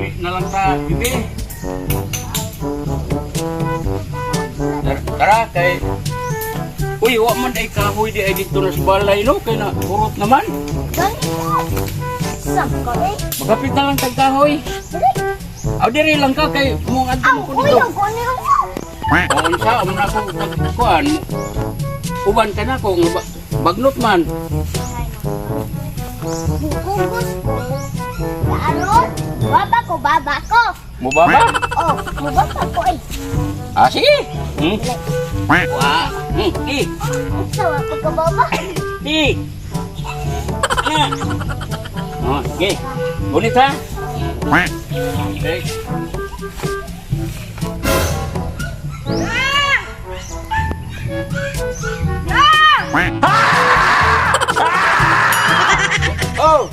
Uwi na lang ta, bibi. Tara, tara kay. Uy, wa man ay kahoy di ay dito na sa balay no kay na hurot naman. Ganito. Sam ko eh. Magapit na lang tag kahoy. Dali. Aw diri lang ka kay mo adto Ang ko uy, dito. ang kuno yung O unsa mo na ako kuan. Uban ka na ko nga bagnot man. Bukugos. Aron, baba ko, baba ko. Mubaba? Oh, mubaba ko eh. Ah sige. Hmm. Wa. Hmm. I. Sa pagkababa. I. Na. Oh, sige. Bunit ha. Okay. Oh,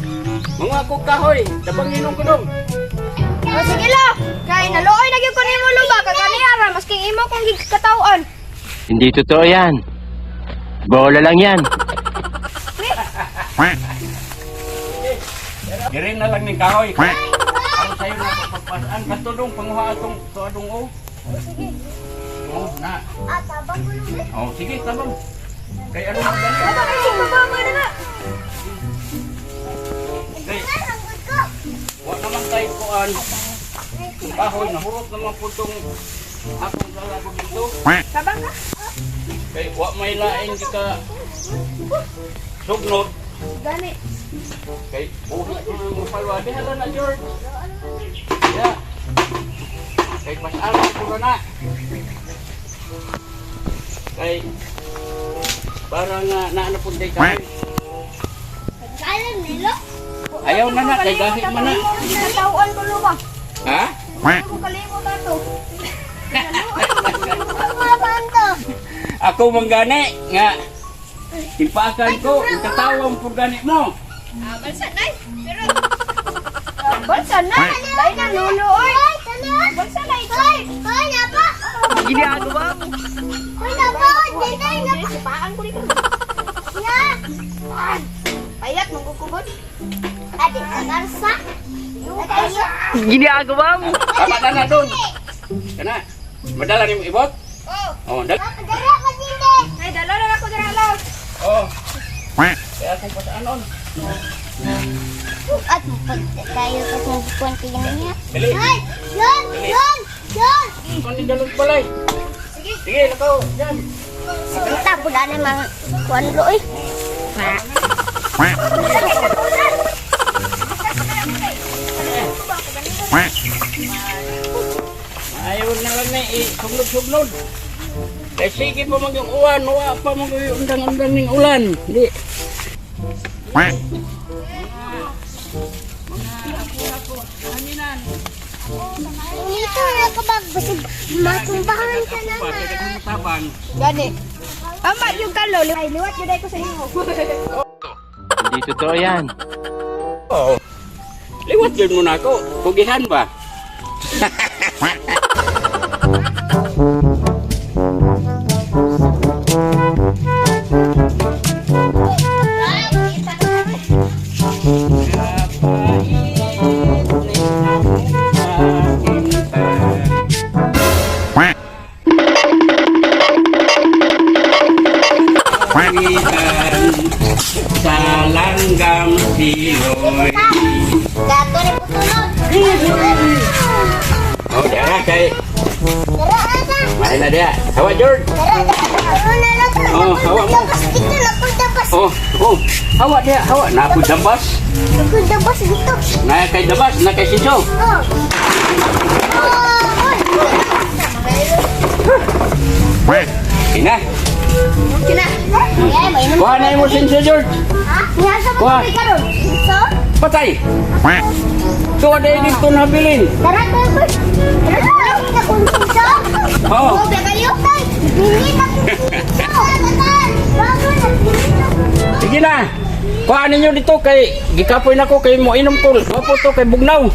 mga ako kahoy, tabangin ko dong. Oh, sige lo. Kay naluoy na gyud ko nimo luba kag kaniara masking imo kong gikatawan. Hindi totoo yan. Bola lang yan. Dire na lang ning kahoy. Aron sayo na pagpasaan kato dong panguha atong tuadong o. Sige. Oh, na. Ah, tabang ko lang eh. Oh, sige, tabang. Kay ano man gani? Baba kay sig baba na na. Kay Ang ko. wa naman tay kuan. Kahoy nahurot naman pud tong akong lalabog dito. Tabang ka. Kay wa may lain gika sugnod. Gani. Kay buhi ko mo palwa. Diha na George. Ya. Kay pasaan ko na. Kay para nga naano pud day kahoy. Alam nilo. Ayaw na na kay gahi man na. Gikatawan ko luba. Ha? Ko kalimot ato. Mga to. Ako man gani nga timpakan ko katawang pud gani mo. Ah, balsa nay. Pero balsa na. Dai na lulo oy. Ay, tanan. Balsa na ito. Hoy, hoy, napa. Ginagawa mo. Hoy, napa. Dito, napa. Sipaan ko dito. Na. Payat mangkukubod. Ate, kagarsa. Ate, Ginagawa mo. Tama na na doon. Kana. Madala nimo ibot? Oh. Oh, dala. dala ko dito. Ay dala na ako dira lo. Oh. Kaya akong pasaanon. At pag tayo sa kung tingnan niya. Dali. Ay, yan, yan, yan. Kung nindalog balay. Sige. Sige, lakaw. Yan. Kita pula na mga kuan lo eh. Ayaw na lang na sugnod-sugnod. Kay sige pa mag yung uwan, wa pa mag yung undang-undang ning ulan. Di. Dito na ka bag basig matumbahan ka na Pa, na. kay kang tabang. Gani. Ama yung kalo, ay liwat jud ko sa imo. Hindi totoo yan. Oo. Liwat yun muna ako. Kugihan ba? Sa langgam siloy. Dato ni putulog. Oh, dara kay. Dara ata. Mahal na dia. Hawa George. Dara dara. Ano na lang. Oh, hawa mo. Dabas dito na ko dabas. Oh, oh. Hawa dia, hawa. Na ako dabas. Ako dabas dito. Na kay dabas, na kay sinso. Oh. Oh. Ina. Kina. Ay, may inom. Kuha na mo sinso George. Ha? Niya sa Kuha. tubig karon. So, Patay. Tuwa dahil dito nabilin. tara tara. Tara tara. Na kung sinso. Oh. Oh, kayo kay. Bili na kung sinso. Bago na bili na kung Sige na. Kuha ninyo dito kay gikapoy na ko kay mo inom ko. Wapo to kay bugnaw.